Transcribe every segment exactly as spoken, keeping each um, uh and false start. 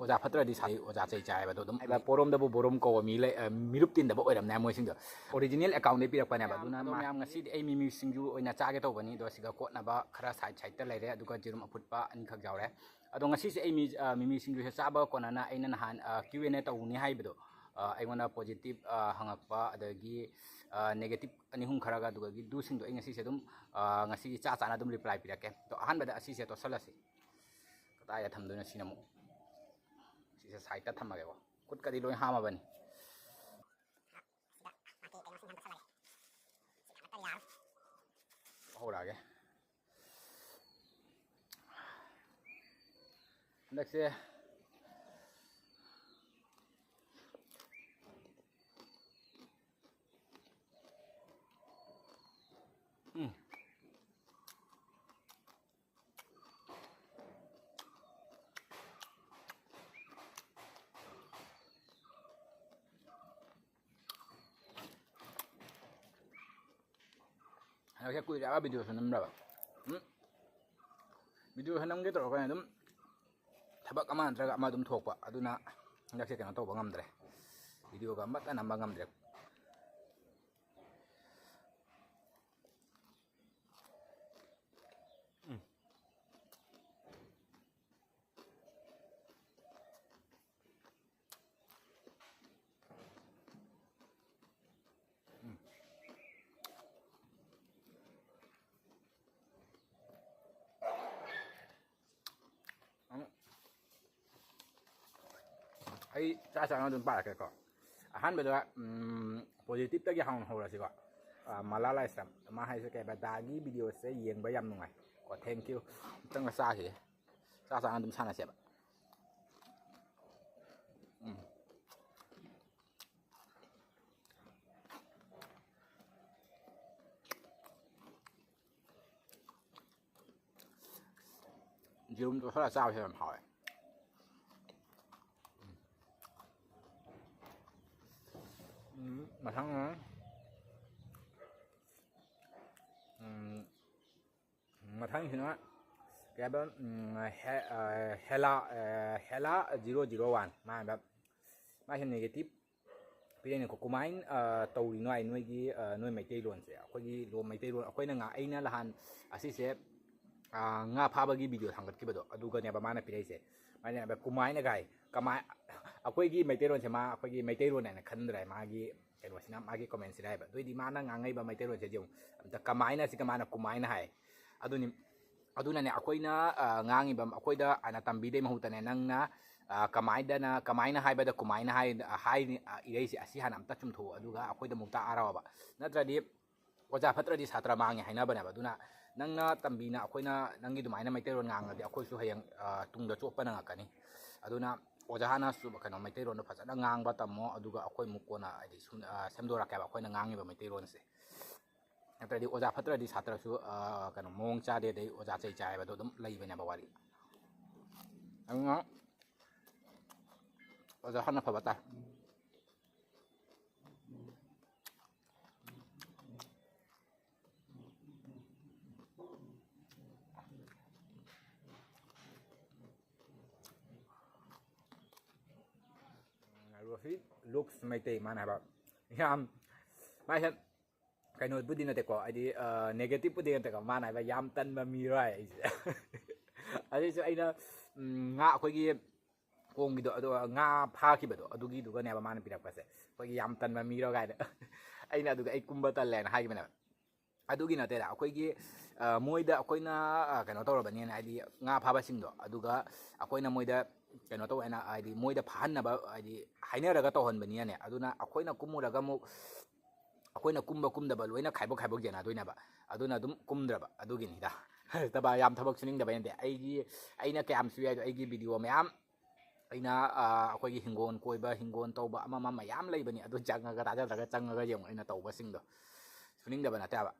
ꯑꯣꯖꯥ ꯐꯠꯇ꯭ꯔꯗꯤ ꯁꯥ-, ꯑꯣꯖꯥ ꯆꯩ ꯆꯥꯏꯕ꯫ ꯑꯗꯣ ꯑꯗꯨꯝ ꯍꯥꯏꯕ ꯄꯣꯔꯣꯝꯗꯕꯨ ꯕꯣꯔꯣꯝ ꯀꯧꯕ ꯃꯤ ꯂꯩ, ꯑ, ꯃꯤꯔꯨꯞ ꯇꯤꯟꯗꯕ ꯑꯣꯏꯔꯝꯅꯦ ꯃꯣꯏꯁꯤꯡꯗꯣ꯫ ꯑꯣꯔꯤꯖꯤꯅꯦꯜ ꯑꯦꯀꯥꯎꯟꯗꯩ ꯄꯤꯔꯛꯄꯅꯦꯕ꯫ ꯑꯗꯨꯅ ꯃꯌꯥꯝ, ꯃꯌꯥꯝ ꯉꯁꯤꯗꯤ ꯑꯩ ꯃꯤꯃꯤ ꯁꯤꯡꯖꯨ ꯑꯣꯏꯅ ꯆꯥꯒꯦ ꯇꯧꯕꯅꯤ꯫ ꯑꯗꯣ ꯁꯤꯒ ꯀꯣꯠꯅꯕ ꯈꯔ ꯁꯥꯏꯠ ꯁꯥꯏꯠꯇ ꯂꯩꯔꯦ꯫ ꯑꯗꯨꯒ ꯌꯦꯔꯨꯝ ꯑꯐꯨꯠꯄ ꯑꯅꯤꯈꯛ ꯌꯥꯎꯔꯦ꯫ ꯑꯗꯣ ꯉꯁꯤꯁꯦ ꯑꯩ ꯃꯤ-, ꯑ, ꯃꯤꯃꯤ ꯁꯤꯡꯖꯨꯁꯦ ꯆꯥꯕ ꯀꯣꯟꯅꯅ ꯑꯩꯅ ꯅꯍꯥꯟ, ꯑ, Q and A ꯇꯧꯅꯤ ꯍꯥꯏꯕꯗꯣ, ꯑ, ꯑꯩꯉꯣꯟꯗ ꯄꯣꯖꯤꯇꯤꯚ, ꯑ, ꯍꯪꯉꯛꯄ, ꯑꯗꯒꯤ, ꯑ, ꯅꯦꯒꯦꯇꯤꯚ ꯑꯅꯤ ꯑꯍꯨꯝ ꯈꯔꯒ, ꯑꯗꯨꯒ ꯑꯗꯨꯁꯤꯡꯗꯣ ꯑꯩ ꯉꯁꯤꯁꯦ ꯑꯗꯨꯝ, ꯑ, ꯉꯁꯤꯒꯤ ꯆꯥ ꯆꯥꯅ ꯑꯗꯨꯝ ꯔꯤꯄ꯭ꯂꯥꯏ ꯄꯤꯔꯛꯀꯦ꯫ ꯑꯗꯣ ꯑꯍꯥꯟꯕꯗ ꯑꯁꯤꯁꯦ ꯇꯣꯠꯁꯜꯂꯁꯤ꯫ ꯀꯗꯥꯏꯗ ꯊꯝꯗꯣꯏꯅꯣ ꯁꯤꯅ ꯑꯃꯨꯛ? ꯁꯤꯁꯦ ꯁꯥꯏꯠꯇ ꯊꯝꯃꯒꯦꯀꯣ꯫ ꯈꯨꯠꯀꯗꯤ ꯂꯣꯏ ꯍꯥꯝꯃꯕꯅꯤ꯫ ꯍꯧꯔꯛꯑꯒꯦ꯫ ꯍꯟꯗꯛꯁꯦ ꯎꯝ꯫ ꯍꯟꯗꯛꯁꯦ ꯀꯨꯏꯔꯦꯕ ꯚꯤꯗꯤꯑꯣꯁꯨ ꯅꯝꯗꯕ꯫ ꯎꯝ꯫ ꯚꯤꯗꯤꯑꯣꯁꯨ ꯅꯝꯒꯦ ꯇꯧꯔꯒ ꯑꯗꯨꯝ ꯊꯕꯛ ꯑꯃ ꯅꯠꯇ꯭ꯔꯒ ꯑꯃ ꯑꯗꯨꯝ ꯊꯣꯛꯄ꯫ ꯑꯗꯨꯅ ꯍꯟꯗꯛꯁꯦ ꯀꯩꯅꯣ ꯇꯧꯕ ꯉꯝꯗ꯭ꯔꯦ꯫ ꯚꯤꯗꯤꯑꯣꯒ ꯑꯃꯠꯇ ꯅꯝꯕ ꯉꯝꯗ꯭ꯔꯦ꯫ ꯎꯝ꯫ ꯎꯝ꯫ ꯑꯃꯨꯛ ꯑꯩ ꯆꯥ ꯆꯥꯅ ꯑꯗꯨꯝ ꯄꯥꯔꯛꯀꯦꯀꯣ꯫ ꯑꯍꯥꯟꯕꯗ, ꯎꯝ, ꯄꯣꯖꯤꯇꯤꯚꯇꯒꯤ ꯍꯧꯅ ꯍꯧꯔꯁꯤꯀꯣ꯫ ꯑ, ꯃꯂꯥ ꯂꯥꯏꯁ꯭ꯔꯝ꯫ ꯃꯥ ꯍꯥꯏꯁꯦ ꯀꯩ ꯍꯥꯏꯕ, "ꯗꯥꯒꯤ ꯚꯤꯗꯤꯑꯣꯁꯦ ꯌꯦꯡꯕ ꯌꯥꯝ ꯅꯨꯡꯉꯥꯏ"꯫ ꯀꯣ, thank you꯫ ꯑꯝꯇꯪꯒ ꯆꯥꯈꯤꯒꯦ꯫ ꯆꯥ ꯆꯥꯅ ꯑꯗꯨꯝ ꯁꯥꯟꯅꯁꯦꯕ꯫ ꯎꯝ꯫ ꯌꯦꯔꯨꯝꯗꯣ ꯈꯔ ꯆꯥꯕꯁꯦ ꯌꯥꯝ ꯍꯥꯎꯋꯦ꯫ ꯎꯝ, ꯃꯊꯪꯅ, ꯎꯝ, ꯃꯊꯪꯁꯤꯅ ꯀꯩ ꯍꯥꯏꯕ, ꯎꯝ, ꯍꯦ-, ꯑ, ꯍꯦꯂꯥ, ꯑ, ꯍꯦꯂꯥ ꯖꯤꯔꯣ ꯖꯤꯔꯣ ꯋꯥꯟ, ꯃꯥ ꯍꯥꯏꯕ, ꯃꯥꯁꯦ ꯅꯦꯒꯦꯇꯤꯞ ꯄꯤꯔꯛꯏꯅꯦꯀꯣ꯫ ꯀꯃꯥꯏꯅ, ꯑ, ꯇꯧꯔꯤꯅꯣ ꯍꯥꯏ ꯅꯣꯏꯒꯤ, ꯑ, ꯅꯣꯏ ꯃꯩꯇꯩꯂꯣꯟꯁꯦ? ꯑꯩꯈꯣꯏꯒꯤ ꯂꯣꯟ, ꯃꯩꯇꯩꯂꯣꯟ, ꯑꯩꯈꯣꯏꯅ ꯉꯥ-, ꯑꯩꯅ ꯅꯍꯥꯟ ꯑꯁꯤꯁꯦ, ꯑ, ꯉꯥ ꯐꯥꯕꯒꯤ ꯚꯤꯗꯤꯑꯣ ꯊꯥꯡꯒꯠꯈꯤꯕꯗꯣ, ꯑꯗꯨꯒꯅꯦꯕ ꯃꯥꯅ ꯄꯤꯔꯛꯏꯁꯦ꯫ ꯃꯥꯅ ꯍꯥꯏꯕ, "ꯀꯃꯥꯏꯅ ꯒꯥꯏ, ꯀꯃꯥꯏ-," ꯑꯩꯈꯣꯏꯒꯤ ꯃꯩꯇꯩꯂꯣꯟꯁꯦ ꯃꯥ ꯑꯩꯈꯣꯏꯒꯤ ꯃꯩꯇꯩꯂꯣꯟ ꯍꯥꯏꯅ ꯈꯟꯗ꯭ꯔꯦ, ꯃꯥꯒꯤ ꯀꯩꯅꯣꯁꯤꯅ, ꯃꯥꯒꯤ ꯀꯣꯃꯦꯟꯁꯤꯗ ꯍꯥꯏꯕ꯫ ꯑꯗꯨꯏꯗꯤ ꯃꯥꯅ ꯉꯥꯡꯉꯛꯏꯕ ꯃꯩꯇꯩꯂꯣꯟꯁꯦ ꯌꯦꯡꯉꯨ ꯑꯝꯇ, "ꯀꯃꯥꯏꯅ" ꯁꯤꯒ ꯃꯥꯅ "ꯀꯃꯥꯏꯅ" ꯍꯥꯏ꯫ ꯑꯗꯨꯅꯤ, ꯑꯗꯨꯅꯅꯦ ꯑꯩꯈꯣꯏꯅ, ꯑ, ꯉꯥꯡꯉꯤꯕ, ꯑꯩꯈꯣꯏꯗ ꯍꯥꯟꯅ ꯇꯝꯕꯤꯗꯩ ꯃꯍꯨꯠꯇꯅꯦ, ꯅꯪꯅ, ꯑ, ꯀꯃꯥꯏꯗꯅ, ꯀꯃꯥꯏꯅ ꯍꯥꯏꯕꯗ ꯀꯃꯥꯏꯅ ꯍꯥꯏ-, ꯍꯥꯏꯔꯤ-, ꯑ, ꯏꯔꯩꯁꯦ, ꯑꯁꯤ ꯍꯥꯟꯅ ꯑꯝꯇ ꯆꯨꯝꯊꯣꯛꯑꯣ, ꯑꯗꯨꯒ ꯑꯩꯈꯣꯏꯗ ꯑꯃꯨꯛ ꯇꯥꯛꯑꯔꯣꯕ꯫ ꯅꯠꯇ꯭ꯔꯗꯤ ꯑꯣꯖꯥ ꯐꯠꯇ꯭ꯔꯗꯤ ꯁꯥꯇ꯭ꯔ ꯃꯥꯡꯉꯦ ꯍꯥꯏꯅꯕꯅꯦꯕ꯫ ꯑꯗꯨꯅ ꯅꯪꯅ ꯇꯝꯕꯤꯅ ꯑꯩꯈꯣꯏꯅ ꯅꯪꯒꯤ ꯑꯗꯨꯃꯥꯏꯅ ꯃꯩꯇꯩꯂꯣꯟ ꯉꯥꯡꯉꯗꯤ ꯑꯩꯈꯣꯏꯁꯨ ꯍꯌꯦꯡ, ꯑ, ꯇꯨꯡꯗ ꯆꯣꯞꯄ ꯅꯪꯉꯛꯀꯅꯤ꯫ ꯑꯗꯨꯅ ꯑꯣꯖꯥ ꯍꯥꯟꯅ ꯁꯨ-, ꯀꯩꯅꯣ, ꯃꯩꯇꯩꯂꯣꯟꯗꯣ ꯐꯖꯅ ꯉꯥꯡꯕ ꯇꯝꯃꯣ, ꯑꯗꯨꯒ ꯑꯩꯈꯣꯏ ꯑꯃꯨꯛ ꯀꯣꯟꯅ, ꯍꯥꯏꯗꯤ, ꯁꯨꯝ, ꯑ, ꯁꯦꯝꯗꯣꯔꯛꯀꯦꯕ ꯑꯩꯈꯣꯏꯅ ꯉꯥꯡꯉꯤꯕ ꯃꯩꯇꯩꯂꯣꯟꯁꯦ꯫ ꯅꯠꯇ꯭ꯔꯗꯤ ꯑꯣꯖꯥ ꯐꯠꯇ꯭ꯔꯗꯤ ꯁꯥꯇ꯭ꯔꯁꯨ, ꯑ, ꯀꯩꯅꯣ, ꯃꯑꯣꯡ ꯆꯥꯗꯦ, ꯑꯗꯩ ꯑꯣꯖꯥ ꯆꯩ ꯆꯥꯏ ꯍꯥꯏꯕꯗꯣ ꯑꯗꯨꯝ ꯂꯩꯕꯅꯦꯕ ꯋꯥꯔꯤ꯫ ꯑꯗꯨꯅ ꯑꯣꯖꯥ ꯍꯥꯟꯅ ꯐꯕ ꯇꯥꯏ꯫ ꯔꯣꯍꯤꯠ ꯂꯨꯛꯁ ꯃꯩꯇꯩ, ꯃꯥꯅ ꯍꯥꯏꯕ, ꯌꯥꯝ, ꯃꯥꯁꯦ ꯀꯩꯅꯣꯕꯨꯗꯤ ꯅꯠꯇꯦꯀꯣ, ꯍꯥꯏꯗꯤ, ꯑ, ꯅꯦꯒꯦꯇꯤꯞꯄꯨꯗꯤ ꯅꯠꯇꯦꯀꯣ, ꯃꯥꯅ ꯍꯥꯏꯕ, "ꯌꯥꯝ ꯇꯟꯕ ꯃꯤꯔꯣ?" ꯍꯥꯏ ꯑꯩꯁꯦ꯫ ꯑꯗꯨꯏꯁꯨ ꯑꯩꯅ, ꯎꯝ, ꯉꯥ ꯑꯩꯈꯣꯏꯒꯤ ꯀꯣꯡꯒꯤꯗꯣ, ꯑꯗꯣ ꯉꯥ ꯐꯥꯈꯤꯕꯗꯣ, ꯑꯗꯨꯒꯤꯗꯨꯒꯅꯦꯕ ꯃꯥꯅ ꯄꯤꯔꯛꯄꯁꯦ, ꯑꯩꯈꯣꯏꯒꯤ "ꯌꯥꯝ ꯇꯟꯕ ꯃꯤꯔꯣ?" ꯀꯥꯏꯅ꯫ ꯑꯩꯅ ꯑꯗꯨꯒ "ꯑꯩ ꯀꯨꯝꯕ ꯇꯜꯂꯦꯅ" ꯍꯥꯏꯈꯤꯕꯅꯦꯕ꯫ ꯑꯗꯨꯒꯤ ꯅꯠꯇꯦꯗ, ꯑꯩꯈꯣꯏꯒꯤ, ꯑ, ꯃꯣꯏꯗ ꯑꯩꯈꯣꯏꯅ, ꯑ, ꯀꯩꯅꯣ ꯇꯧꯔꯕꯅꯤꯅ, ꯍꯥꯏꯗꯤ ꯉꯥ ꯐꯥꯕꯁꯤꯡꯗꯣ, ꯑꯗꯨꯒ ꯑꯩꯈꯣꯏꯅ ꯃꯣꯏꯗ ꯀꯩꯅꯣ ꯇꯧꯋꯦꯅ, ꯍꯥꯏꯗꯤ ꯃꯣꯏꯗ ꯐꯥꯍꯟꯅꯕ, ꯍꯥꯏꯗꯤ ꯍꯥꯏꯅꯔꯒ ꯇꯧꯍꯟꯕꯅꯤꯅꯅꯦ, ꯑꯗꯨꯅ ꯑꯩꯈꯣꯏꯅ ꯀꯨꯝꯃꯨꯔꯒ ꯑꯃꯨꯛ ꯑꯩꯈꯣꯏꯅ ꯀꯨꯝꯕ ꯀꯨꯝꯗꯕ ꯂꯣꯏꯅ ꯈꯥꯏꯕꯣꯛ ꯈꯥꯏꯕꯣꯛ ꯌꯦꯟꯅꯗꯣꯏꯅꯦꯕ꯫ ꯑꯗꯨꯅ ꯑꯗꯨꯝ ꯀꯨꯝꯗ꯭ꯔꯕ ꯑꯗꯨꯒꯤꯅꯤꯗ꯫ ꯊꯕꯛ ꯌꯥꯝ ꯊꯕꯛ ꯁꯨꯅꯤꯡꯗꯕꯩ ꯅꯠꯇꯦ꯫ ꯑꯩꯒꯤ, ꯑꯩꯅ ꯀꯌꯥꯝ ꯁꯨꯏ ꯍꯥꯏꯗꯣ, ꯑꯩꯒꯤ ꯚꯤꯗꯤꯑꯣ ꯃꯌꯥꯝ, ꯑꯩꯅ, ꯑ, ꯑꯩꯈꯣꯏꯒꯤ ꯍꯤꯡꯒꯣꯜ ꯀꯣꯏꯕ, ꯍꯤꯡꯒꯣꯜ ꯇꯧꯕ, ꯑꯃ ꯑꯃ ꯃꯌꯥꯝ ꯂꯩꯕꯅꯤ꯫ ꯑꯗꯨ ꯆꯪꯉꯒ, ꯊꯥꯖꯗ꯭ꯔꯒ ꯆꯪꯉꯒ ꯌꯦꯡꯉꯣ ꯑꯩꯅ ꯇꯧꯕꯁꯤꯡꯗꯣ꯫ ꯁꯨꯅꯤꯡꯗꯕ ꯅꯠꯇꯦꯕ,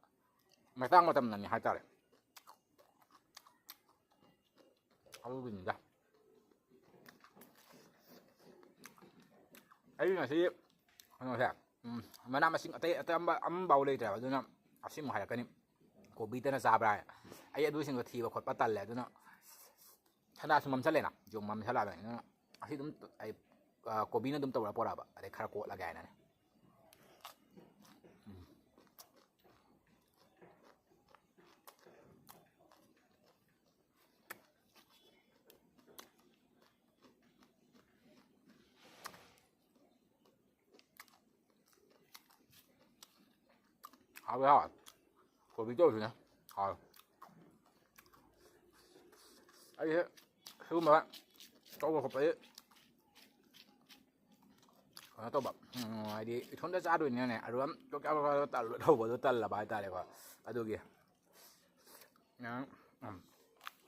ꯃꯇꯥꯡ ꯃꯇꯝꯅꯅꯤ ꯍꯥꯏꯇꯥꯔꯦ꯫ ꯑꯗꯨꯒꯤꯅꯤꯗ꯫ ꯑꯩ ꯉꯁꯤ ꯀꯩꯅꯣꯁꯦ, ꯎꯝ, ꯃꯅꯥ ꯃꯁꯤꯡ ꯑꯇꯩ ꯑꯇꯩ ꯑꯝꯕ-, ꯑꯃꯐꯥꯎ ꯂꯩꯇ꯭ꯔꯦꯕ, ꯑꯗꯨꯅ ꯑꯁꯤꯃꯨꯛ ꯍꯥꯏꯔꯛꯀꯅꯤ, "ꯀꯣꯕꯤꯇꯅ ꯆꯥꯕ꯭ꯔꯥ?" ꯍꯥꯏ꯫ ꯑꯩ ꯑꯗꯨꯁꯤꯡꯗꯣ ꯊꯤꯕ ꯈꯣꯠꯄ ꯇꯜꯂꯦ꯫ ꯑꯗꯨꯅ ꯁꯟꯗꯥꯁꯨ ꯃꯝꯁꯜꯂꯦꯅ, ꯌꯣꯡ ꯃꯝꯁꯜꯂꯛꯑꯕꯅꯤꯅ ꯑꯁꯤ ꯑꯗꯨꯝ ꯑꯩ, ꯑ, ꯀꯣꯕꯤꯅ ꯑꯗꯨꯝ ꯇꯧꯔ ꯄꯣꯔꯛꯑꯕ, ꯑꯗꯩ ꯈꯔ ꯀꯣꯠꯂꯒꯦ ꯍꯥꯏꯅꯅꯦ꯫ ꯎꯝ꯫ ꯍꯥꯎꯋꯦ, ꯍꯥꯎꯋꯦ꯫ ꯀꯣꯕꯤ ꯇꯧꯔꯁꯨꯅꯦ꯫ ꯍꯥꯎꯋꯦ꯫ ꯑꯩꯁꯦ ꯁꯤꯒꯨꯝꯕ ꯇꯧꯕ ꯈꯣꯠꯄꯗꯤ ꯀꯩꯅꯣ ꯇꯧꯕ, ꯎꯝ, ꯍꯥꯏꯗꯤ ꯏꯊꯣꯝꯇ ꯆꯥꯗꯣꯏꯅꯤꯅꯅꯦ, ꯑꯗꯨꯝ ꯆꯣꯛ ꯆꯥꯕ ꯇꯧꯕꯗꯣ ꯇꯜꯂꯕ ꯍꯥꯏꯇꯥꯔꯦꯀꯣ꯫ ꯑꯗꯨꯒꯤ ꯅꯪ, ꯎꯝ,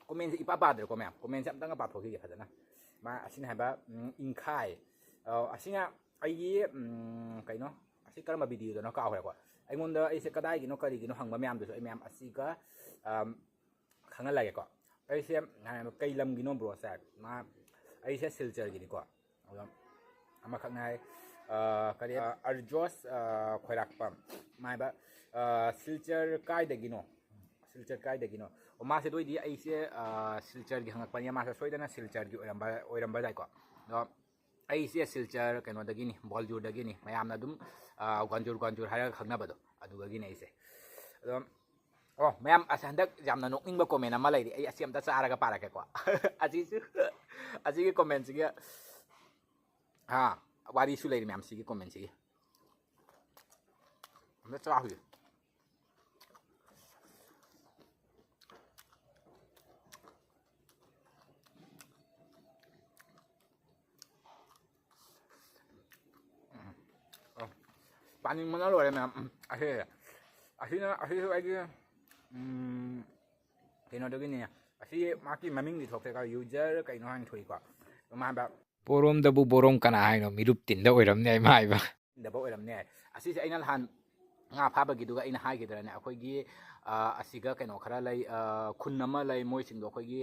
ꯀꯣꯃꯦꯟꯁꯦ ꯏꯄꯥ ꯄꯥꯗ꯭ꯔꯦꯀꯣ ꯃꯌꯥꯝ꯫ ꯀꯣꯃꯦꯟꯁꯦ ꯑꯝꯇꯪꯒ ꯄꯥꯊꯣꯛꯈꯤꯒꯦ ꯐꯖꯅ꯫ ꯃꯥ ꯑꯁꯤꯅ ꯍꯥꯏꯕ, ꯎꯝ, ꯏꯪꯈꯥꯏ꯫ ꯑ, ꯑꯁꯤꯅ ꯑꯩꯒꯤ, ꯎꯝ, ꯀꯩꯅꯣ, ꯑꯁꯤ ꯀꯔꯝꯕ ꯚꯤꯗꯤꯑꯣꯗꯅꯣ ꯀꯥꯎꯈ꯭ꯔꯦꯀꯣ꯫ ꯑꯩꯉꯣꯟꯗ ꯑꯩꯁꯦ ꯀꯗꯥꯏꯒꯤꯅꯣ ꯀꯔꯤꯒꯤꯅꯣ ꯍꯪꯕ ꯃꯌꯥꯝꯗꯨꯁꯨ ꯑꯩ ꯃꯌꯥꯝ ꯑꯁꯤꯒ, ꯑꯝ, ꯈꯪꯍꯜꯂꯒꯦꯀꯣ꯫ ꯑꯩꯁꯦ, ꯑ, ꯀꯩ ꯂꯝꯒꯤꯅꯣ ꯕ꯭ꯔꯣꯁꯦ? ꯃꯥ, ꯑꯩꯁꯦ ꯁꯤꯜꯆꯔꯒꯤꯅꯤꯀꯣ꯫ ꯑꯗꯣ ꯑꯃꯈꯛꯅ ꯍꯥꯏ, ꯑ, ꯀꯔꯤ, ꯑ, ꯑꯔꯖꯣꯁ, ꯑ, ꯈꯣꯏꯔꯥꯛꯄꯝ꯫ ꯃꯥ ꯍꯥꯏꯕ, ꯑ, ꯁꯤꯜꯆꯔ ꯀꯥꯏꯗꯒꯤꯅꯣ? ꯁꯤꯜꯆꯔ ꯀꯥꯏꯗꯒꯤꯅꯣ? ꯑꯣ, ꯃꯥꯁꯦ ꯑꯗꯨ ꯑꯣꯏꯗꯤ ꯑꯩꯁꯦ, ꯑ, ꯁꯤꯜꯆꯔꯒꯤ ꯍꯪꯉꯛꯄꯅꯤꯅ ꯃꯥꯁꯦ ꯁꯣꯏꯗꯅ ꯁꯤꯜꯆꯔꯒꯤ ꯑꯣꯏꯔꯝꯕ, ꯑꯣꯏꯔꯝꯕ ꯌꯥꯏꯀꯣ꯫ ꯑꯗꯣ ꯑꯩꯁꯦ ꯁꯤꯜꯆꯔ ꯀꯩꯅꯣꯗꯒꯤꯅꯤ, ꯕꯣꯜꯖꯨꯔꯗꯒꯤꯅꯤ꯫ ꯃꯌꯥꯝꯅ ꯑꯗꯨꯝ, ꯑ, ꯒ꯭ꯋꯥꯟꯖꯨꯔ, ꯒ꯭ꯋꯥꯟꯖꯨꯔ ꯍꯥꯏꯔꯒ ꯈꯪꯅꯕꯗꯣ, ꯑꯗꯨꯗꯒꯤꯅꯦ ꯑꯩꯁꯦ꯫ ꯑꯗꯣ, ꯑꯣ, ꯃꯌꯥꯝ ꯑꯁ ꯍꯟꯗꯛ ꯌꯥꯝꯅ ꯅꯣꯛꯅꯤꯡꯕ ꯀꯣꯃꯦꯟ ꯑꯃ ꯂꯩꯔꯤ꯫ ꯑꯩ ꯑꯁꯤ ꯑꯝꯇ ꯆꯥꯔꯒ ꯄꯥꯔꯛꯀꯦꯀꯣ꯫ ꯑꯁꯤꯁꯨ, ꯑꯁꯤꯒꯤ ꯀꯣꯃꯦꯟꯁꯤꯒꯤ, ꯍꯥ, ꯋꯥꯔꯤꯁꯨ ꯂꯩꯔꯤ ꯃꯌꯥꯝ ꯁꯤꯒꯤ ꯀꯣꯃꯦꯟꯁꯤꯒꯤ꯫ ꯑꯝꯇ ꯆꯥꯈꯤꯒꯦ꯫ ꯎꯝ꯫ ꯑꯣ꯫ ꯄꯥꯅꯤꯡꯕꯅ ꯂꯣꯏꯔꯦ ꯃꯌꯥꯝ꯫ ꯎꯝ꯫ ꯑꯁꯤ, ꯑꯁꯤꯅ, ꯑꯁꯤꯁꯨ ꯑꯩꯒꯤ, ꯎꯝ, ꯀꯩꯅꯣꯗꯒꯤꯅꯤ꯫ ꯑꯁꯤ ꯃꯥꯒꯤ ꯃꯃꯤꯡꯗꯤ ꯊꯣꯛꯇꯦ, ꯌꯨꯖꯔ ꯀꯩꯅꯣ ꯍꯥꯏꯅ ꯊꯣꯛꯏꯀꯣ꯫ ꯑꯗꯨꯝ ꯍꯥꯏꯕ꯫ ꯄꯣꯔꯣꯝꯗꯕꯨ ꯕꯣꯔꯣꯝ ꯀꯅꯥ ꯍꯥꯏꯅꯣ? ꯃꯤꯔꯨꯞ ꯇꯤꯟꯗ ꯑꯣꯏꯔꯝꯅꯤ ꯍꯥꯏ ꯃꯥ ꯍꯥꯏꯕ꯫ ꯇꯤꯟꯗꯕ ꯑꯣꯏꯔꯝꯅꯤ ꯍꯥꯏ꯫ ꯑꯁꯤꯁꯦ ꯑꯩꯅ ꯅꯍꯥꯟ ꯉꯥ ꯐꯥꯕꯒꯤꯗꯨꯒ ꯑꯩꯅ ꯍꯥꯏꯈꯤꯗ꯭ꯔꯅꯦ, ꯑꯩꯈꯣꯏꯒꯤ, ꯑ, ꯑꯁꯤꯒ ꯀꯩꯅꯣ ꯈꯔ ꯂꯩ, ꯑ, ꯈꯨꯟ ꯑꯃ ꯂꯩ, ꯃꯣꯏꯁꯤꯡꯗꯣ ꯑꯩꯈꯣꯏꯒꯤ,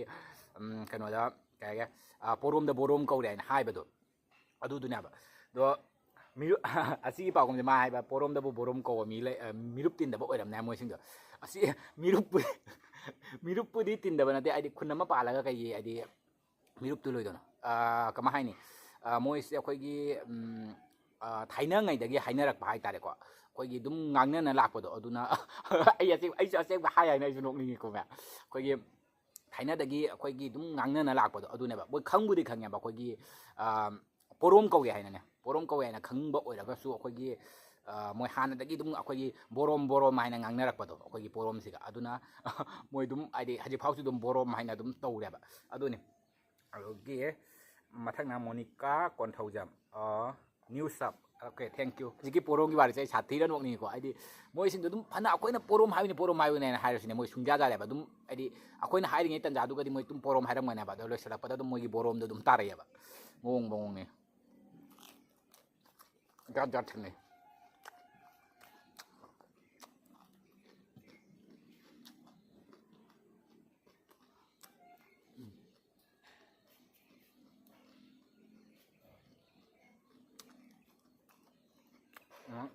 ꯎꯝ, ꯀꯩꯅꯣꯗ, ꯀꯩ ꯍꯥꯏꯒꯦ, ꯑ, ꯄꯣꯔꯣꯝꯗ ꯕꯣꯔꯣꯝ ꯀꯧꯔꯦ ꯍꯥꯏꯅ ꯍꯥꯏꯕꯗꯣ, ꯑꯗꯨꯗꯨꯅꯦꯕ꯫ ꯑꯗꯣ ꯃꯤꯔꯨ-, ꯑꯁꯤꯒꯤ ꯄꯥꯎꯈꯨꯝꯁꯦ ꯃꯥ ꯍꯥꯏꯕ, ꯄꯣꯔꯣꯝꯗꯕꯨ ꯕꯣꯔꯣꯝ ꯀꯧꯕ ꯃꯤ ꯂꯩ, ꯑ, ꯃꯤꯔꯨꯞ ꯇꯤꯟꯗꯕ ꯑꯣꯏꯔꯝꯅꯦ ꯍꯥꯏ ꯃꯣꯏꯁꯤꯡꯗꯣ꯫ ꯑꯁꯤ ꯃꯤꯔꯨꯞ, ꯃꯤꯔꯨꯞꯄꯨꯗꯤ ꯇꯤꯟꯗꯕ ꯅꯠꯇꯦ, ꯍꯥꯏꯗꯤ ꯈꯨꯟ ꯑꯃ ꯄꯥꯜꯂꯒ ꯀꯩꯒꯤ ꯍꯥꯏꯗꯤ ꯃꯤꯔꯨꯞꯇꯨ ꯂꯣꯏꯗꯣꯏꯅꯣ? ꯑꯥ, ꯀꯃꯥꯏ ꯍꯥꯏꯅꯤ? ꯑꯥ, ꯃꯣꯏꯁꯦ ꯑꯩꯈꯣꯏꯒꯤ, ꯎꯝ, ꯑꯥ, ꯊꯥꯏꯅꯉꯩꯗꯒꯤ ꯍꯥꯏꯅꯔꯛꯄ ꯍꯥꯏꯇꯥꯔꯦꯀꯣ, ꯑꯩꯈꯣꯏꯒꯤ ꯑꯗꯨꯝ ꯉꯥꯡꯅꯅ ꯂꯥꯛꯄꯗꯣ ꯑꯗꯨꯅ꯫ ꯑꯩ ꯑꯁꯦꯡ-, ꯑꯩꯁꯨ ꯑꯁꯦꯡꯕ ꯍꯥꯏ ꯍꯥꯏꯅ ꯑꯩꯁꯨ ꯅꯣꯛꯅꯤꯡꯉꯤꯀꯣ ꯃꯌꯥꯝ꯫ ꯑꯩꯈꯣꯏꯒꯤ ꯊꯥꯏꯅꯗꯒꯤ ꯑꯩꯈꯣꯏꯒꯤ ꯑꯗꯨꯝ ꯉꯥꯡꯅꯅ ꯂꯥꯛꯄꯗꯣ ꯑꯗꯨꯅꯦꯕ꯫ ꯃꯣꯏ ꯈꯪꯕꯨꯗꯤ ꯈꯪꯉꯦꯕ ꯑꯩꯈꯣꯏꯒꯤ, ꯑꯥ, ꯄꯣꯔꯣꯝ ꯀꯧꯏ ꯍꯥꯏꯅꯅꯦ, ꯄꯣꯔꯣꯝ ꯀꯧꯏ ꯍꯥꯏꯅ ꯈꯪꯕ ꯑꯣꯏꯔꯒꯁꯨ ꯑꯩꯈꯣꯏꯒꯤ, ꯑꯥ, ꯃꯣꯏ ꯍꯥꯟꯅꯗꯒꯤ ꯑꯗꯨꯝ ꯑꯩꯈꯣꯏꯒꯤ ꯕꯣꯔꯣꯝ ꯕꯣꯔꯣꯝ ꯍꯥꯏꯅ ꯉꯥꯡꯅꯔꯛꯄꯗꯣ ꯑꯩꯈꯣꯏꯒꯤ ꯄꯣꯔꯣꯝꯁꯤꯒ꯫ ꯑꯗꯨꯅ ꯃꯣꯏ ꯑꯗꯨꯝ ꯍꯥꯏꯗꯤ ꯍꯧꯖꯤꯛꯐꯥꯎꯁꯨ ꯑꯗꯨꯝ ꯕꯣꯔꯣꯝ ꯍꯥꯏꯅ ꯑꯗꯨꯝ ꯇꯧꯔꯦꯕ꯫ ꯑꯗꯨꯅꯤ꯫ ꯑꯗꯨꯒꯤ ꯃꯊꯪꯅ ꯃꯣꯅꯤꯀꯥ ꯀꯣꯟꯊꯧꯖꯝ, ꯑ, new sub꯫ Okay, thank you꯫ ꯍꯧꯖꯤꯛꯀꯤ ꯄꯣꯔꯣꯝꯒꯤ ꯋꯥꯔꯤꯁꯦ ꯑꯩ ꯁꯥꯊꯤꯔ ꯅꯣꯛꯅꯤꯡꯉꯤꯀꯣ꯫ ꯍꯥꯏꯗꯤ ꯃꯣꯏꯁꯤꯡꯗꯣ ꯑꯗꯨꯝ ꯐꯅ ꯑꯩꯈꯣꯏꯅ ꯄꯣꯔꯣꯝ ꯍꯥꯏꯕꯅꯤ, ꯄꯣꯔꯣꯝ ꯍꯥꯏꯕꯅꯦꯅ ꯍꯥꯏꯔꯁꯨꯅꯦ, ꯃꯣꯏ ꯁꯨꯡꯌꯥ ꯌꯥꯗꯦꯕ꯫ ꯑꯗꯨꯝ ꯍꯥꯏꯗꯤ ꯑꯩꯈꯣꯏꯅ ꯍꯥꯏꯔꯤꯉꯩ ꯇꯟꯖꯥꯗꯨꯒꯗꯤ ꯃꯣꯏ ꯑꯗꯨꯝ ꯄꯣꯔꯣꯝ ꯍꯥꯏꯔꯝꯒꯅꯦꯕ꯫ ꯑꯗꯣ ꯂꯣꯏꯁꯤꯜꯂꯛꯄꯗ ꯑꯗꯨꯝ ꯃꯣꯏꯒꯤ ꯕꯣꯔꯣꯝꯗꯣ ꯑꯗꯨꯝ ꯇꯥꯔꯛꯑꯦꯕ꯫ ꯃꯑꯣꯡ ꯃꯑꯣꯡꯅꯤ꯫ ꯖꯥꯠ ꯖꯥꯠ ꯊꯦꯡꯅꯩ꯫ ꯎꯝ꯫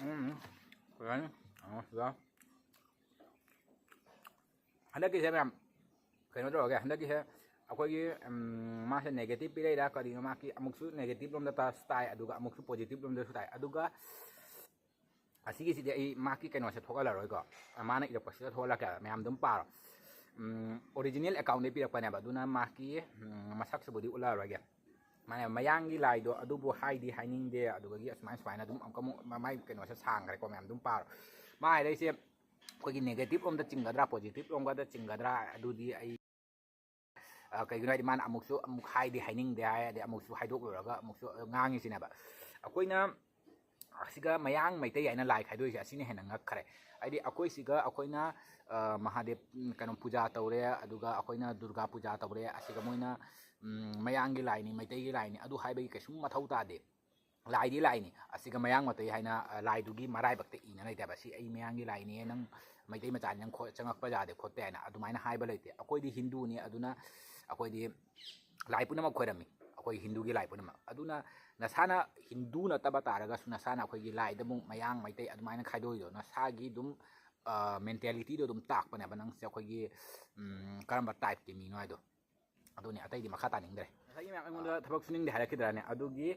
ꯎꯝ, ꯀꯩ ꯍꯥꯏꯅꯤ? ꯑ, ꯁꯤꯗ ꯍꯟꯗꯛꯀꯤꯁꯦ ꯃꯌꯥꯝ ꯀꯩꯅꯣ ꯇꯧꯔꯒꯦ, ꯍꯟꯗꯛꯀꯤꯁꯦ ꯑꯩꯈꯣꯏꯒꯤ, ꯎꯝ, ꯃꯥꯁꯦ negative ꯄꯤꯔꯛꯏꯔꯥ ꯀꯔꯤꯅꯣ, ꯃꯥꯒꯤ ꯑꯃꯨꯛꯁꯨ negative ꯂꯣꯝꯗ ꯇ-, ꯇꯥꯏ, ꯑꯗꯨꯒ ꯑꯃꯨꯛꯁꯨ positive ꯂꯣꯝꯗꯁꯨ ꯇꯥꯏ꯫ ꯑꯗꯨꯒ ꯑꯁꯤꯒꯤꯁꯤꯗꯤ ꯑꯩ ꯃꯥꯒꯤ ꯀꯩꯅꯣꯁꯦ ꯊꯣꯛꯍꯜꯂꯔꯣꯏꯀꯣ, ꯃꯥꯅ ꯏꯔꯛꯄꯁꯤꯗ ꯊꯣꯛꯍꯜꯂꯛꯀꯦ, ꯃꯌꯥꯝ ꯑꯗꯨꯝ ꯄꯥꯔꯣ꯫ ꯎꯝ, original account ꯗꯩ ꯄꯤꯔꯛꯄꯅꯦꯕ, ꯑꯗꯨꯅ ꯃꯥꯒꯤ, ꯎꯝ, ꯃꯁꯛꯁꯤꯕꯨꯗꯤ ꯎꯠꯂꯛꯑꯔꯣꯏꯒꯦ꯫ ꯃꯥꯅ ꯃꯌꯥꯡꯒꯤ ꯂꯥꯏꯗꯣ ꯑꯗꯨꯕꯨ ꯍꯥꯏꯗꯤ ꯍꯥꯏꯅꯤꯡꯗꯦ, ꯑꯗꯨꯗꯒꯤ ꯑꯁꯨꯃꯥꯏꯅ ꯁꯨꯃꯥꯏꯅ ꯑꯗꯨꯝ ꯑꯃꯨꯛꯀ ꯑꯃꯨꯛ ꯃꯥꯏ ꯀꯩꯅꯣꯁꯦ ꯁꯥꯡꯈ꯭ꯔꯦꯀꯣ, ꯃꯌꯥꯝ ꯑꯗꯨꯝ ꯄꯥꯔꯣ꯫ ꯃꯥ ꯍꯥꯏꯔꯛꯏꯁꯦ ꯑꯩꯈꯣꯏꯒꯤ negative ꯂꯣꯝꯗ ꯆꯤꯡꯒꯗ꯭ꯔꯥ, positive ꯂꯣꯝꯗ ꯆꯤꯡꯒꯗ꯭ꯔꯥ, ꯑꯗꯨꯗꯤ ꯑꯩ, ꯑ, ꯀꯩꯒꯤꯅꯣ ꯍꯥꯏꯗꯤ ꯃꯥꯅ ꯑꯃꯨꯛꯁꯨ ꯑꯃꯨꯛ ꯍꯥꯏꯗꯤ ꯍꯥꯏꯅꯤꯡꯗꯦ ꯍꯥꯏ, ꯑꯗꯩ ꯑꯃꯨꯛꯁꯨ ꯍꯥꯏꯗꯣꯛꯂꯨꯔꯒ ꯑꯃꯨꯛꯁꯨ ꯉꯥꯡꯉꯤꯁꯤꯅꯦꯕ꯫ ꯑꯩꯈꯣꯏꯅ ꯑꯁꯤꯒ ꯃꯌꯥꯡ ꯃꯩꯇꯩ ꯍꯥꯏꯅ ꯂꯥꯏ ꯈꯥꯏꯗꯣꯛꯏꯁꯦ ꯑꯁꯤꯅ ꯍꯦꯟꯅ ꯉꯛꯈ꯭ꯔꯦ꯫ ꯍꯥꯏꯗꯤ ꯑꯩꯈꯣꯏ ꯁꯤꯒ ꯑꯩꯈꯣꯏꯅ, ꯑ, ꯃꯍꯥꯗꯦꯕ, ꯎꯝ, ꯀꯩꯅꯣ ꯄꯨꯖꯥ ꯇꯧꯔꯦ, ꯑꯗꯨꯒ ꯑꯩꯈꯣꯏꯅ ꯗꯨꯔꯒꯥ ꯄꯨꯖꯥ ꯇꯧꯔꯦ, ꯑꯁꯤꯒ ꯃꯣꯏꯅ, ꯎꯝ, ꯃꯌꯥꯡꯒꯤ ꯂꯥꯏꯅꯤ, ꯃꯩꯇꯩꯒꯤ ꯂꯥꯏꯅꯤ ꯑꯗꯨ ꯍꯥꯏꯕꯒꯤ ꯀꯩꯁꯨꯝ ꯃꯊꯧ ꯇꯥꯗꯦ꯫ ꯂꯥꯏꯗꯤ ꯂꯥꯏꯅꯤ, ꯑꯁꯤꯒ ꯃꯌꯥꯡ ꯃꯩꯇꯩ ꯍꯥꯏꯅ, ꯑ, ꯂꯥꯏꯗꯨꯒꯤ ꯃꯔꯥꯏꯕꯛꯇ ꯏꯅ ꯂꯩꯇꯦꯕ꯫ ꯁꯤ ꯑꯩ ꯃꯌꯥꯡꯒꯤ ꯂꯥꯏꯅꯤ, ꯅꯪ ꯃꯩꯇꯩ ꯃꯆꯥꯅꯤ, ꯅꯪ ꯈꯣ-, ꯆꯪꯉꯛꯄ ꯌꯥꯗꯦ ꯈꯣꯠꯇꯦ ꯍꯥꯏꯅ ꯑꯗꯨꯃꯥꯏꯅ ꯍꯥꯏꯕ ꯂꯩꯇꯦ꯫ ꯑꯩꯈꯣꯏꯗꯤ ꯍꯤꯟꯗꯨꯅꯤ, ꯑꯗꯨꯅ ꯑꯩꯈꯣꯏꯗꯤ ꯂꯥꯏ ꯄꯨꯝꯅꯃꯛ ꯈꯣꯏꯔꯝꯃꯤ, ꯑꯩꯈꯣꯏ ꯍꯤꯟꯗꯨꯒꯤ ꯂꯥꯏ ꯄꯨꯝꯅꯃꯛ꯫ ꯑꯗꯨꯅ ꯅꯁꯥꯅ ꯍꯤꯟꯗꯨ ꯅꯠꯇꯕ ꯇꯥꯔꯒꯁꯨ ꯅꯁꯥꯅ ꯑꯩꯈꯣꯏꯒꯤ ꯂꯥꯏꯗ ꯑꯃꯨꯛ ꯃꯌꯥꯡ, ꯃꯩꯇꯩ ꯑꯗꯨꯃꯥꯏꯅ ꯈꯥꯏꯗꯣꯛꯏꯗꯣ ꯅꯁꯥꯒꯤ ꯑꯗꯨꯝ ꯃꯦꯟꯇꯦꯂꯤꯇꯤꯗꯣ ꯑꯗꯨꯝ ꯇꯥꯛꯄꯅꯦꯕ ꯅꯪꯁꯦ ꯑꯩꯈꯣꯏꯒꯤ ꯎꯝ, ꯀꯔꯝꯕ ꯇꯥꯏꯞꯀꯤ ꯃꯤꯅꯣ ꯍꯥꯏꯗꯣ꯫ ꯑꯗꯨꯅꯤ, ꯑꯇꯩꯗꯤ ꯃꯈꯥ ꯇꯥꯅꯤꯡꯗ꯭ꯔꯦ꯫ ꯉꯁꯥꯏꯒꯤ ꯃꯌꯥꯝ ꯑꯩꯉꯣꯟꯗ ꯊꯕꯛ ꯁꯨꯅꯤꯡꯗꯦ ꯍꯥꯏꯔꯛꯈꯤꯗ꯭ꯔꯥꯅꯦ? ꯑꯗꯨꯒꯤ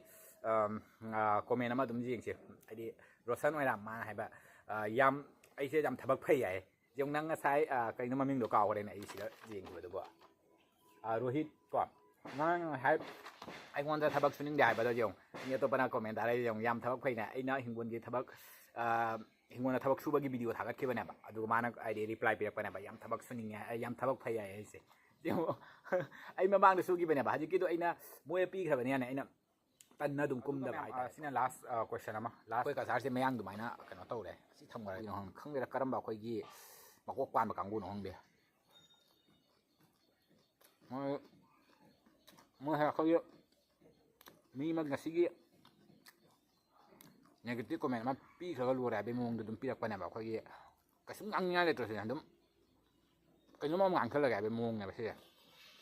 ꯀꯣꯃꯦꯟ ꯑꯃ ꯑꯗꯨꯝ ꯌꯦꯡꯁꯦ꯫ ꯍꯥꯏꯗꯤ ꯔꯣꯁꯟ ꯑꯣꯏꯔꯥꯝ ꯃꯥꯅ ꯍꯥꯏꯕ, ꯑ, ꯌꯥꯝ, ꯑꯩꯁꯦ ꯌꯥꯝ ꯊꯕꯛ ꯐꯩ ꯍꯥꯏ꯫ ꯌꯦꯡꯉꯨ, ꯅꯪ ꯉꯁꯥꯏ, ꯑ, ꯀꯩꯅꯣ ꯃꯃꯤꯡꯗꯣ ꯀꯥꯎꯈ꯭ꯔꯦꯅꯦ ꯑꯩ ꯁꯤꯗ ꯌꯦꯡꯈꯤꯕꯗꯨꯕꯣ꯫ ꯑ, ꯔꯣꯍꯤꯠ ꯀꯣ, ꯅꯪ ꯉꯁꯥꯏ ꯑꯩꯉꯣꯟꯗ ꯊꯕꯛ ꯁꯨꯅꯤꯡꯗꯦ ꯍꯥꯏꯕꯗꯣ ꯌꯦꯡꯉꯨ, ꯃꯤ ꯑꯇꯣꯞꯄꯅ ꯀꯣꯃꯦꯟ ꯇꯥꯔ ꯌꯦꯡꯉꯨ, ꯌꯥꯝ ꯊꯕꯛ ꯐꯩꯅꯦ, ꯑꯩꯅ ꯍꯤꯡꯒꯣꯜꯒꯤ ꯊꯕꯛ, ꯑ, ꯍꯤꯡꯒꯣꯜꯗ ꯊꯕꯛ ꯁꯨꯕꯒꯤ ꯚꯤꯗꯤꯑꯣ ꯊꯥꯒꯠꯈꯤꯕꯅꯦꯕ, ꯑꯗꯨꯒ ꯃꯥꯅ ꯍꯥꯏꯗꯤ ꯔꯤꯄ꯭ꯂꯥꯏ ꯄꯤꯔꯛꯄꯅꯦꯕ, "ꯌꯥꯝ ꯊꯕꯛ ꯁꯨꯅꯤꯡꯉꯦ, ꯑꯩ ꯌꯥꯝ ꯊꯕꯛ ꯐꯩ" ꯍꯥꯏ ꯑꯩꯁꯦ꯫ ꯌꯦꯡꯉꯨ, ꯑꯩ ꯃꯃꯥꯡꯗ ꯁꯨꯈꯤꯕꯅꯦꯕ, ꯍꯧꯖꯤꯛꯀꯤꯗꯣ ꯑꯩꯅ ꯃꯣꯏꯗ ꯄꯤꯈ꯭ꯔꯕꯅꯤꯅ ꯑꯩꯅ ꯇꯟꯅ ꯑꯗꯨꯝ ꯀꯨꯝꯗꯕ ꯃꯌꯥꯝ, ꯍꯥꯏꯇꯥꯔꯦ꯫ ꯑ, ꯁꯤꯅ ꯂꯥꯁ, ꯑ, ꯀꯣꯏꯁꯟ ꯑꯃ꯫ ꯂꯥꯁ ꯑꯩꯈꯣꯏ ꯀꯁꯥꯔꯁꯦ ꯃꯌꯥꯡ ꯑꯗꯨꯃꯥꯏꯅ ꯀꯩꯅꯣ ꯇꯧꯔꯦ꯫ ꯁꯤ ꯊꯝꯈ꯭ꯔꯒꯦ꯫ ꯀꯩꯅꯣ ꯈꯪꯗꯦ, ꯈꯪꯗꯦꯗ, ꯀꯔꯝꯕ ꯑꯩꯈꯣꯏꯒꯤ ꯃꯀꯣꯛ ꯄꯥꯟꯕ ꯀꯥꯡꯕꯨꯅꯣ ꯈꯪꯗꯦ꯫ ꯃꯣꯏ, ꯃꯣꯏ ꯑꯩꯈꯣꯏꯒꯤ ꯃꯤ ꯑꯃ ꯉꯁꯤꯒꯤ ꯅꯦꯒꯦꯇꯤꯞ ꯀꯣꯃꯦꯟ ꯑꯃ ꯄꯤꯈ꯭ꯔꯒ ꯂꯣꯏꯔꯦ ꯍꯥꯏꯕꯒꯤ ꯃꯑꯣꯡꯗ ꯑꯗꯨꯝ ꯄꯤꯔꯛꯄꯅꯦꯕ꯫ ꯑꯩꯈꯣꯏꯒꯤ ꯀꯩꯁꯨꯝ ꯉꯥꯡꯅꯤꯡꯉꯥꯏ ꯂꯩꯇ꯭ꯔꯁꯨꯅꯦ, ꯑꯗꯨꯝ ꯀꯩꯅꯣꯝ ꯑꯃ ꯉꯥꯡꯈꯠꯂꯒꯦ ꯍꯥꯏꯕꯒꯤ ꯃꯑꯣꯡꯅꯦꯕ ꯁꯤꯁꯦ꯫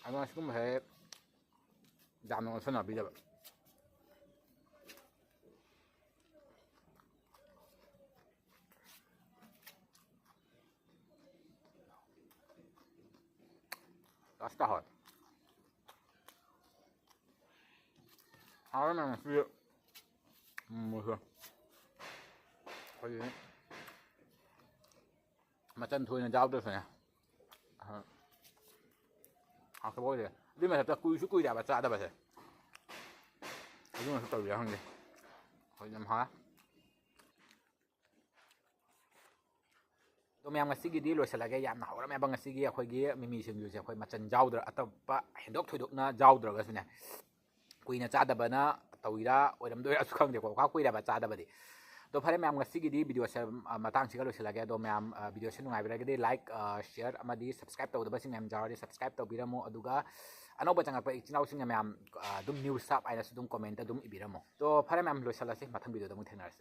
ꯑꯗꯨꯅ ꯁꯤꯒꯨꯝꯕꯁꯦ ꯌꯥꯝꯅ ꯑꯣꯟꯁꯟꯅꯕꯤꯗꯕ꯫ ꯂꯥꯁꯇ ꯍꯣꯏ꯫ ꯍꯥꯎꯔꯦ ꯃꯌꯥꯝ ꯉꯁꯤ꯫ ꯎꯝ, ꯃꯨꯁꯨ꯫ ꯑꯩꯈꯣꯏꯒꯤ ꯃꯆꯟ ꯊꯣꯏꯅ ꯌꯥꯎꯗ꯭ꯔꯁꯨꯅꯦ꯫ ꯑ, ꯍꯥꯎꯇꯕ ꯑꯣꯏꯔꯦ꯫ ꯑꯗꯨꯏ ꯃꯊꯛꯇ ꯀꯨꯏꯁꯨ ꯀꯨꯏꯔꯦꯕ ꯆꯥꯗꯕꯁꯦ꯫ ꯑꯗꯨꯅꯁꯨ ꯇꯧꯔꯤꯔꯥ ꯈꯪꯗꯦ꯫ ꯑꯩꯈꯣꯏ ꯌꯥꯝ ꯍꯥꯎꯔꯦ꯫ ꯑꯗꯣ ꯃꯌꯥꯝ, ꯉꯁꯤꯒꯤꯗꯤ ꯂꯣꯏꯁꯤꯜꯂꯒꯦ꯫ ꯌꯥꯝꯅ ꯍꯧꯔꯝꯃꯦꯕ ꯉꯁꯤꯒꯤ ꯑꯩꯈꯣꯏꯒꯤ ꯃꯤꯃꯤ ꯁꯤꯡꯖꯨꯁꯦ꯫ ꯑꯩꯈꯣꯏ ꯃꯆꯟ ꯌꯥꯎꯗ꯭ꯔ-, ꯑꯇꯣꯞꯄ ꯍꯦꯟꯗꯣꯛ ꯊꯣꯏꯗꯣꯛꯅ ꯌꯥꯎꯗ꯭ꯔꯒꯁꯨꯅꯦ, ꯀꯨꯏꯅ ꯆꯥꯗꯕꯅ ꯇꯧꯔꯤꯔꯥ ꯑꯣꯏꯔꯝꯗꯣꯏꯔꯥꯁꯨ ꯈꯪꯗꯦꯀꯣ, ꯈꯔ ꯀꯨꯏꯔꯦꯕ ꯆꯥꯗꯕꯗꯤ꯫ ꯑꯗꯣ ꯐꯔꯦ ꯃꯌꯥꯝ, ꯉꯁꯤꯒꯤꯗꯤ ꯚꯤꯗꯤꯑꯣꯁꯦ, ꯑ, ꯃꯇꯥꯡꯁꯤꯒ ꯂꯣꯏꯁꯤꯜꯂꯒꯦ꯫ ꯑꯗꯣ ꯃꯌꯥꯝ, ꯑ, ꯚꯤꯗꯤꯑꯣꯁꯦ ꯅꯨꯡꯉꯥꯏꯕꯤꯔꯒꯗꯤ ꯂꯥꯏꯛ, ꯑ, ꯁꯤꯌꯔ ꯑꯃꯗꯤ ꯁꯕꯁꯀ꯭ꯔꯥꯏꯕ ꯇꯧꯗꯕꯁꯤꯡ ꯃꯌꯥꯝ ꯌꯥꯎꯔꯗꯤ ꯁꯕꯁꯀ꯭ꯔꯥꯏꯕ ꯇꯧꯕꯤꯔꯝꯃꯣ꯫ ꯑꯗꯨꯒ ꯑꯅꯧꯕ ꯆꯪꯉꯛꯄ ꯏꯆꯤꯟ ꯏꯅꯥꯎꯁꯤꯡꯅ ꯃꯌꯥꯝ, ꯑ, ꯑꯗꯨꯝ ꯅ꯭ꯌꯨ ꯁꯕ ꯍꯥꯏꯅꯁꯨ ꯑꯗꯨꯝ ꯀꯣꯃꯦꯟꯇ ꯑꯗꯨꯝ ꯏꯕꯤꯔꯝꯃꯣ꯫ ꯑꯗꯣ ꯐꯔꯦ ꯃꯌꯥꯝ, ꯂꯣꯏꯁꯤꯜꯂꯁꯤ, ꯃꯊꯪ ꯚꯤꯗꯤꯑꯣꯗ ꯑꯃꯨꯛ ꯊꯦꯡꯅꯔꯁꯤ꯫